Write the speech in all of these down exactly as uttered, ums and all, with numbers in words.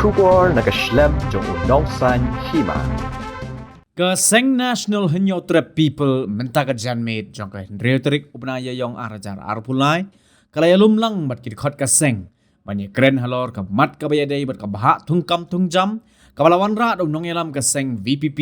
Khubor na ka shlem jong u nongsaiñ hima. Ka Seng National Hynñiewtrep People mynta ka janmiet jong ka hynriew tarik u bnai Ïaïong ar hajar arphew lai ka la ïalum lang bad ki dkhot ka seng ban ïakren halor ka mat kaba ïadei bad ka bhah thungkam thungjam kaba la wanrah da u nongïalam ka seng V P P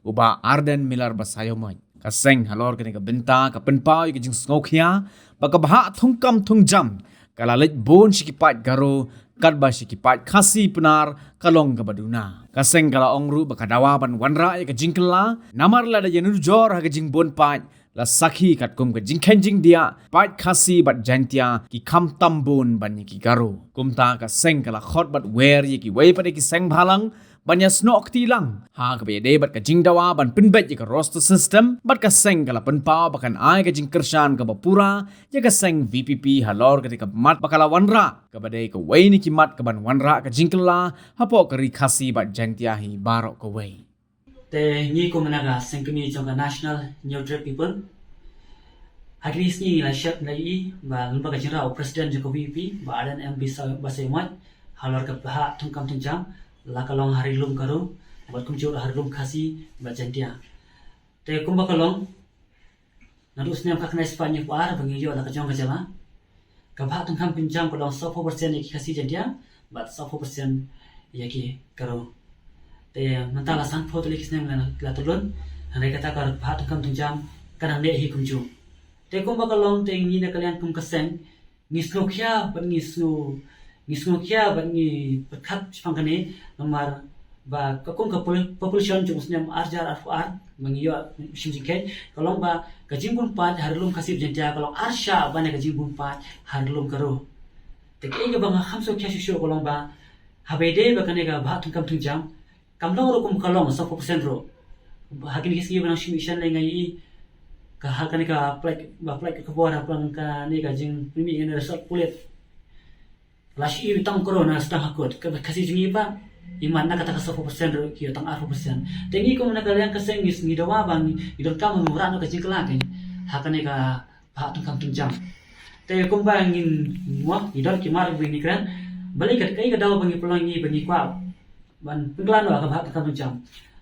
u Bah Ardent Miller Basaiawmoit. Ka seng halor kane ka bynta ka pynpaw ïa ka jingsngewkhia ba ka bhah thungkam thungjam ka la leit bun sha ki paid Garo katba sha ki paid Khasi Pnar ka long kaba duna. Ka seng ka la ong ruh ba ka dawa ban wanrah ïa ka jingkylla namar lada ïanujor ha ka jingbun paid la sakhi katkum ka jingkheiñ jingdiah paid Khasi bad Jaintia ki kham tam bun ban ïa ki Garo. Kumta ka seng ka la khot bad wer ïa kiwei pat de ki seng bhalang ban ïasnoh kti lang ha kaba ïadei bad ka jingdawa ban pynbeit ïa ka roster system bad ka seng ka la pynpaw ba kan ai ka jingkyrshan kaba pura ïa ka seng V P P halor kata ka mat ba ka la wanrah kaba dei kawei na ki mat kaban wanrah ka jingkylla hapoh ka Ri Khasi bad Jaintia hi baroh kawei. Te ngi kum na ka seng kmie jong ka National Hynñiewtrep People, ha kine ki sngi la shet la ïohi ba lyngba ka jingrwai u President jong ka V P P Bah Ardent M Basaiawmoit halor ka bhah thungkam thungjam la ka long ha ri lum Garo bad kumjuh ha ri lum Khasi bad Jaintia. Te kumba ka long, naduh u snem khatkhyndai spah hynñiewphew ar ba ngi ïoh la ka jong ka jylla, ka bhah thungkam thungjam ka long sawphew percent ïa ki Khasi Jaintia bad sawphew percent ïa ki Garo. Te mynta la sanphew tylli ki snem la, la tylli, hynrei kata ka bhah thungkam thungjam ka nang neh hi kumjuh. Te kumba ka long te ngi na ka liang kum ka seng ngi sngewkhia bad ngi sngew, ngi sngewkhia bad ngi pyrkhat shaphang kane namar ba ka kum ka pol-, population jong u snem ar hajar arphew ar ba ngi ïoh shim jingkheiñ ka long ba ka jingbun paid ha ri lum Khasi bad Jaintia ka long ar shah ban ïa ka jingbun paid ha ri lum Garo. Te kaei kaba nga kham sngewkhia shuh shuh ka long ba haba ïadei bad kane ka bhah thungkam thungjam kam long ruh kum ka long sawphew percent ruh. Ha kine ki sngi ba nang shim election lei nga ïohi ka ha kane ka pynlait, ba pynlait ka khubor ha pynlong kane ka jingpynmih kane result pulit. La shu ïohi tang u Garo na sdang ha kut, kaba Khasi jong ngi pat i mat na kata ka sawphew percent ruh ki ïoh tang arphew percent. Te ngi kum na ka liang ka seng ngi, ngi dawa ba ngi, ngi donkam ban wanrah noh ka jingkylla kane ha kane ka bhah thungkam thungjam. Te kumba ngin, mo, ngi don ki mar ba ngin kren, balei, kaei ka daw ba ngi pynlong, ngi ba ngi kwah ban pynkylla noh ka bhah thungkam thungjam?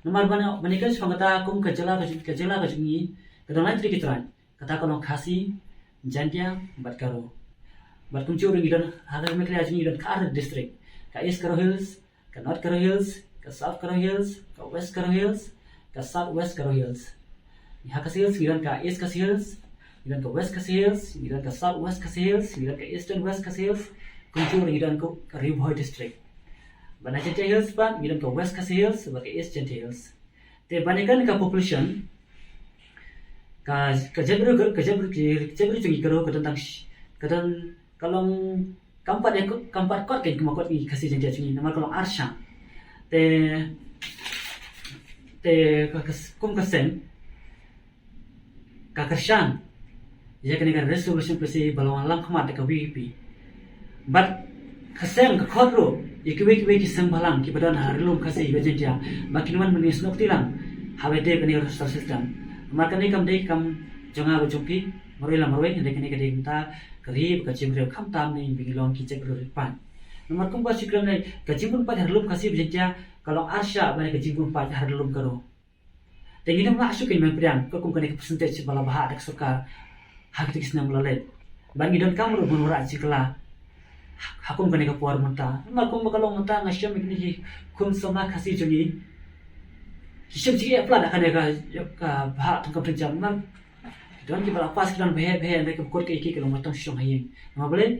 Namar ban, ban ïakren shaphang kata kum ka jylla ka, ka jylla ka jong ngi ka don lai tylli ki trai. Kata ka long Khasi, Jaintia bad Garo. Bad kumjuh ruh ngi don ha ka Meghalaya jong ngi don ka ar district, ka East Garo Hills, ka North Garo Hills, ka South Garo Hills, ka West Garo Hills, ka South West Garo Hills. Ha Khasi Hills ngi don ka East Khasi Hills, ngi don ka West Khasi Hills, ngi don ka South West Khasi Hills, ngi don ka Eastern West Khasi Hills, kumjuh ruh ngi don ka Ri Bhoi District. Bad na Jaintia Hills pat ngi don ka West Khasi Hills bad ka East Jaintia Hills. Te ban ïakren ka population, ka, ka jaitbynriew, ka jaitbynriew, ka jaitbynriew jong ngi Garo ka don tang sh-, ka don, ka long, kam pat ïa, kam pat kot kein kum ka kot ngi Khasi Jaintia jong ngi namar ka long ar shah. Te, te ka, ka, kum ka seng ka kyrshan ïa kane ka reservation policy ba la wanlam khmat da ka V P P. Bad ka seng ka khot ruh ïa kiwei kiwei ki seng bhalang kiba don ha ri lum Khasi bad Jaintia ba kin wan ban ïasnoh kti lang haba ïadei bad kane ka roster system. Namar kane kam dei kam jong nga bad jong phi marwei la marwei, hynrei kane ka dei mynta ka ri bad ka jingbriew, khamtam ne ba ngi long ki jaitbynriew rit paid. Namar kumba shu kren lei, ka jingbun paid ha ri lum Khasi bad Jaintia ka long ar shah ban ïa ka jingbun paid ha ri lum Garo. Te ngin ym lah shuh kein ban pdiang katkum kane ka percentage ba la bhah da ka sorkar ha kito ki snem ba la leit. Bad ngi donkam ruh ban wanrah jingkylla ha kum kane ka por mynta. Namar kumba ka long mynta nga shem ïa kine ki khun samla Khasi jong ngi ki shem jingeh palat ha kane ka, ka bhah thungkam thungjam. Namar ki don kiba la pass, ki don ba heh ba heh, hynrei kaba kut ka ïa ki ka long ba tang shong ha ïing. Namar balei?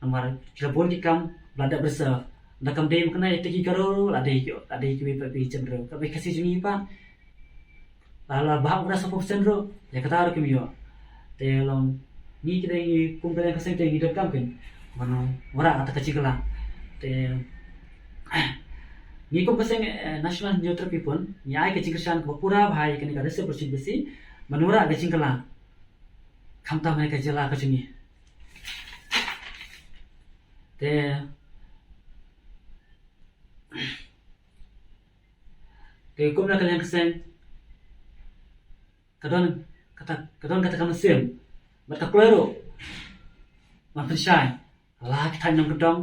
Namar ki la bun ki kam ba la dep reserve. Da kam dei mynta ïa ki Garo, la dei ki, la dei kiwei pat ki jaitbynriew. Kaba Khasi jong ngi pat la, la bhah u Garo sawphew percent ruh, ïa kata ruh kim ïoh. Te long ngi ki dei, ngi kum ka liang ka seng te ngi donkam kein ban wanrah kata ka jingkylla. Te ngi kum ka seng, eh, National Hynñiewtrep People ngi ai ka jingkyrshan kaba pura bha ïa kane ka reservation policy ban wanrah ka jingkylla khamtam ha ka jylla ka jong ngi. Te, te kum na ka liang ka seng ka don kata, ka don kata ka mynsiem bad ka kloi ruh ban pynshai la ki thaiñ nongkyndong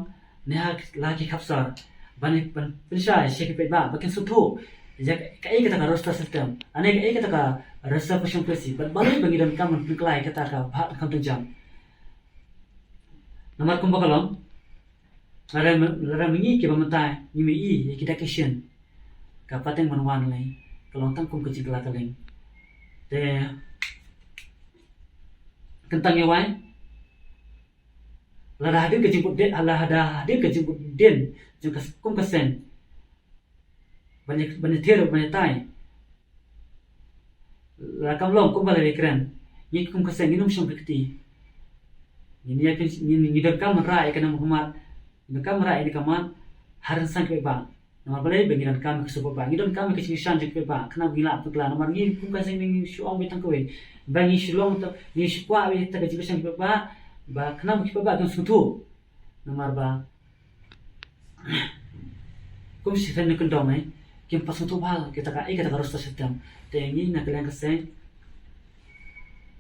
ne ha la ki khapsor ban, ban pynshai sha ki paidbah ba kin sngewthuh ïa kaei kata ka roster system, ane kaei kata ka reservation policy, bad balei ba ngi donkam ban pynkylla ïa kata ka bhah kham tyngjam. Namar kumba ka long, lada, lada ma ngi kiba mynta ngi mih ïa ki dak ki shin, ka pateng ban wan lei ka long tang kum ka jingkylla kylleng. Te kyntang ïa wai, lada hadien ka jingbud dien, lada hadien ka jingbud dien jong ka, kum ka seng, ban ïa, ban ïa thied, ban ïa tai, la kam long kumba la ïa kren, ngi kum ka seng ngin ym shong kti. Ngi, ngi, ngi, ngi donkam ban rah ïa ka nam ka mat, ngi donkam ban rah ïa ka mat ha rynsan ki paidbah. Namar balei? Ba ngi donkam ïa ka suk paidbah, ngi donkam ïa ka jingshisha jong ki paidbah, khnang ba ngin lah pynkylla. Namar ngi kum ka seng ngi shu ong beit tang kawei, ba ngi shu long, ngi shu kwah beit ïa ka jingshisha jong ki paidbah, ba khnang ba ki paidbah kin sngewthuh. Namar ba kum shi seng ne kyndong, eh, kim pat sngewthuh bha ïa kata ka, eh, kata ka roster system. Te ngi na ka liang ka seng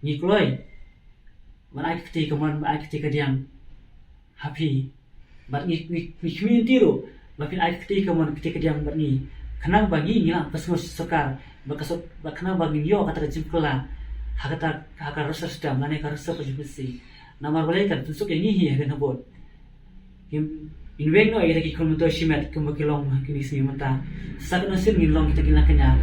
ngi kloi ban ai ka kti kamon, ban ai ka kti kadiang ha phi. Bad ngi, ngi, ngi khmih lynti ruh ba phin ai ka kti kamon, kti kadiang bad ngi, khnang ba ngi, ngi lah pynsngew sorkar, ba ka sor-, ba khnang ba ngin ïoh kata ka jingkylla ha kata, ha ka roster system lane ka roster ka jingpynsi. Namar balei? Kan pynsuk ïa ngi hi ha kane ka vote. Ngin, ngin weng noh ïa kita ki khynmyntoi shimet kumba ki long ha kine ki sngi mynta. Sa katno sien ngin long kita ki nongkynnoh.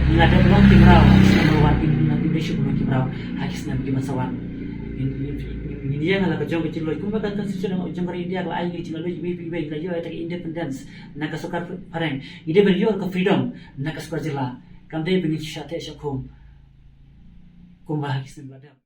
Ngin la dep long ki mraw, number one, ngin, ngin dei shuh ban long ki mraw ha ki snem kiban sa wan. Ngin, ngin, ngin, ngin ïeng ha la ka jong ka jingluid kumba ka constitution jong ka ri India ka la ai ïa ngi ka jingluid iwei pa iwei, la ïoh ïa ka independence na ka sorkar phareng. Ngi dei ban ïoh ka freedom na ka sorkar jylla. Kam dei ba ngin shu shah teh shah khum kumba ha ki snem ba la dep.